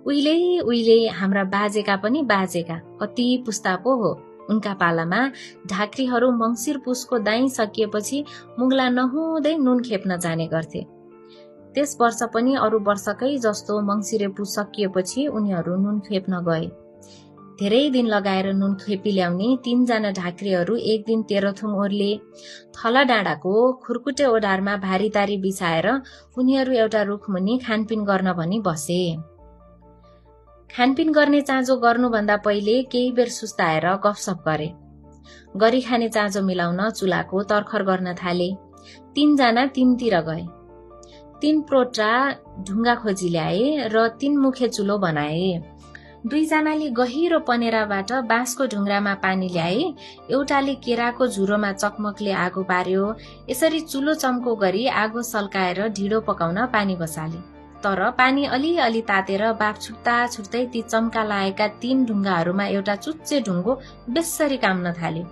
उहिले उहिले हाम्रा बाजेका पनि बाजेका कति पुस्ता पो हो, उनका पालामा ढाक्रीहरू मंसिर पुसको दाई सकिएपछि मुगला नहुँदै नुन खेप्न जाने गर्थे। त्यस वर्ष पनि अरू वर्षकै जस्तो मंसिरे पुस सकिएपछि उनीहरू नुन खेप्न गए। धेरै दिन लगाएर नुन खेपी ल्याउने 3 जना ढाक्रीहरू एक दिन तेह्रथुम ओर्ले। थला डाँडाको खुरकुटे ओडारमा भारी तारी बिछाएर उनीहरू एउटा रुखमुनि खानपिन गर्न भनी बसे। खानपिन गर्ने चाँजो गर्नुभन्दा पहिले केही बेर सुस्ताएर गफसफ गरे। गरी खाने चाँजो मिलाउन चुलाको तर्खर गर्न थाले। 3 जना तीनतिर गए। 3 प्रोट्रा ढुङ्गा खोजी ल्याए र 3 मुखे चुलो बनाए। 2 जनाले गहिरो पनेराबाट बाँसको ढुङ्ग्रामा पानी ल्याए। एउटाले केराको झुरोमा चकमकले आगो पार्यो। यसरी चुलो चम्को गरी आगो सल्काएर ढिँडो पकाउन पानी बसाले। तर पानी अलिअलि तातेर बाफ छुट्दा छुट्दै ती चम्का लागेका 3 ढुङ्गाहरूमा एउटा चुच्चे ढुङ्गो बेसरी काम्न थाल्यो।